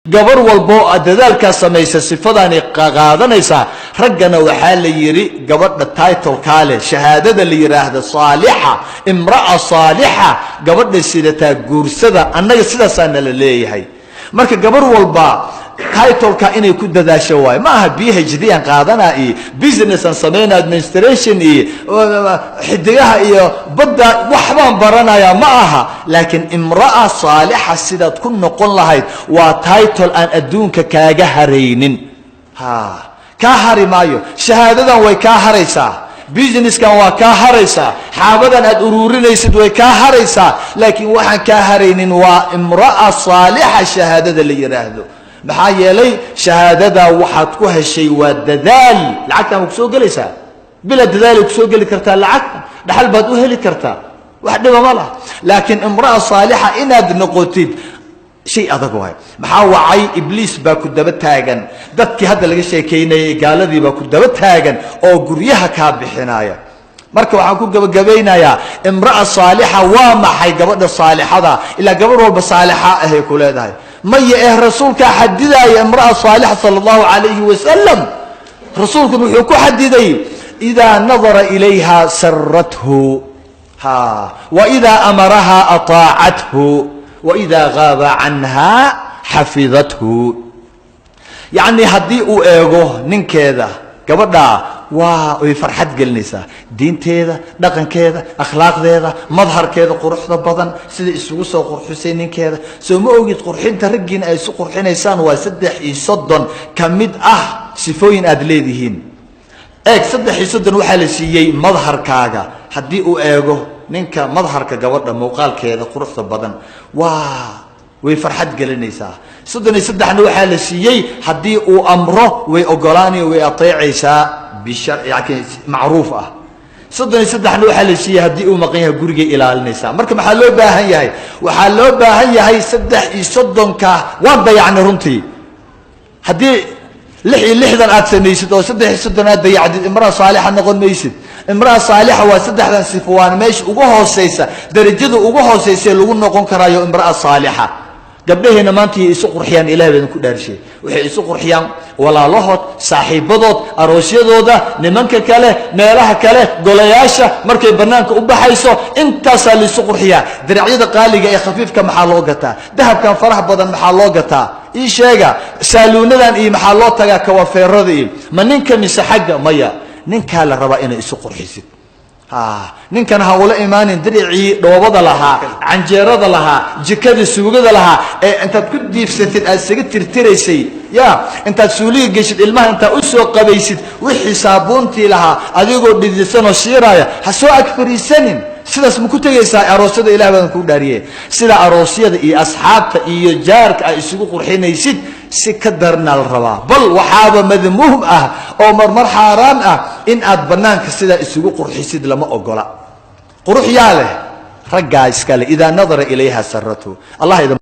Gabar walbo dadaalkaa samaysa sifadaani qaadanaysaa. Raggana waxaa la yidhi gabadha title-kaa leh, shahaadada la yidhaahda saalixa, imra'a saalixa, gabadha sidataa guursada. Annaga sidaasaa nala leeyahay. Marka gabar walba title-ka inay ku dadaasho waayo. Ma aha PhD aan qaadanaa iyo business aan samayna, administration iyo xidigaha iyo badda waxbaan baranayaa, ma aha. Laakiin imra'a saalixa sidaad ku noqon lahayd waa title aan adduunka kaaga haraynin. Ha kaa hari maayo. Shahaadadan way kaa haraysaa, business-kan waa kaa haraysaa, xaabadan aad ururinaysid way kaa haraysaa, laakiin waxaan kaa haraynin waa imra'a saalixa shahaadada la yidhaahdo. Maxaa yeelay, shahaadada waxaad ku heshay waa dadaal. Lacagtan waa kusoo gelaysaa, bila dadaalay kusoo geli kartaa. Lacagta dhaxal baad u heli kartaa, wax dhiba ma laha. Laakiin imra'a saalixa inaad noqotid shay adag waay. Maxaa wacay? Ibliis baa ku daba taagan, dadkii hadda laga sheekeynayay, gaaladii baa ku daba taagan oo guryaha kaa bixinaya. Marka waxaan ku gabagabaynayaa, imra'a saalixa waa maxay? Gabadha saalixada, ilaa gabarh walba saalixa ahay ku leedahay, maya eh, rasuulkaa xadidaaya imra'a saalixa sala allahu calayhi wasalam. Rasuulkun wuxuu ku xadiday: idaa nadara ilayha sarathu, ha, wa idaa amaraha ataacathu, waidaa gaaba canha xafidathu. Yacni haddii uu eego ninkeeda gabadha, waa way farxad gelinaysaa, diinteeda, dhaqankeeda, akhlaaqdeeda, madharkeeda quruxda badan, sida isugu soo qurxisay ninkeeda. Soo ma ogid qurxinta raggiina ay isu qurxinaysaan waa 33 ka mid ah sifooyin aada leedihiin? Eeg, 33 waxaa la siiyey madharkaaga. Haddii uu eego ninka madharka gabadha, muuqaalkeeda quruxda badan, waa way farxad gelinaysaa. 33-na waxaa la siiyey haddii uu amro way ogolaanayo, way ateecaysaa bishar yani macruuf ah. 33-na waxaa la siiyey haddii uu maqan yahay gurigay ilaalinaysaa. Marka maxaa loo baahan yahay? Waxaa loo baahan yahay 33-ka waan dayacnay runtii. Haddii 66 aad samaysid oo 33 aad dayacdid, imraa saalixa noqon maysid. Imraa saalixa waa saddexdan sifo, waana meesha ugu hooseysa, darajada ugu hooseysa lagu noqon karaayo imraa saalixa. Gabdhaheena maanta yay isu qurxiyaan? Ilahay baa idinku dhaarshay. Waxay isu qurxiyaan walaalahood, saaxiibadood, aroosyadooda, nimanka kale, meelaha kale, golayaasha, markay banaanka u baxayso, intaasaa laisu qurxiyaa. Diracyada qaaliga ee khafiifka maxaa loo gataa? Dahabkan faraha badan maxaa loo gataa? Ii sheega. Saaluunadan iyo maxaa loo tagaa? Kawafeerada iyo ma ninka mise xagga? Maya, ninkaa la rabaa inay isu qurxisid. Ninkan ha ula imaanin diricii dhoobada lahaa, canjeerada lahaa, jikada suugada lahaa ee intaad ku diifsatid aad isaga tirtiraysay, ya intaad suuliga geshid, ilmaha intaad usoo qabaysid, wixii saabuuntii lahaa, adigoo dhidisanoo shiiraya ha soo ag fariisanin. Sidaas ma ku tegaysaa aroosyada? Ilah baan kuu dhaariye. Sida aroosyada iyo asxaabta iyo jaarka ay isugu qurxinaysid si ka darnaa la rabaa. Bal waxaaba madmuum ah oo marmar xaaraan ah in aad banaanka sidaa isugu qurxisid, lama ogola. Qurux yaa leh? Raggaa iskale. Idaa nadara ilayha saratu. Allah idin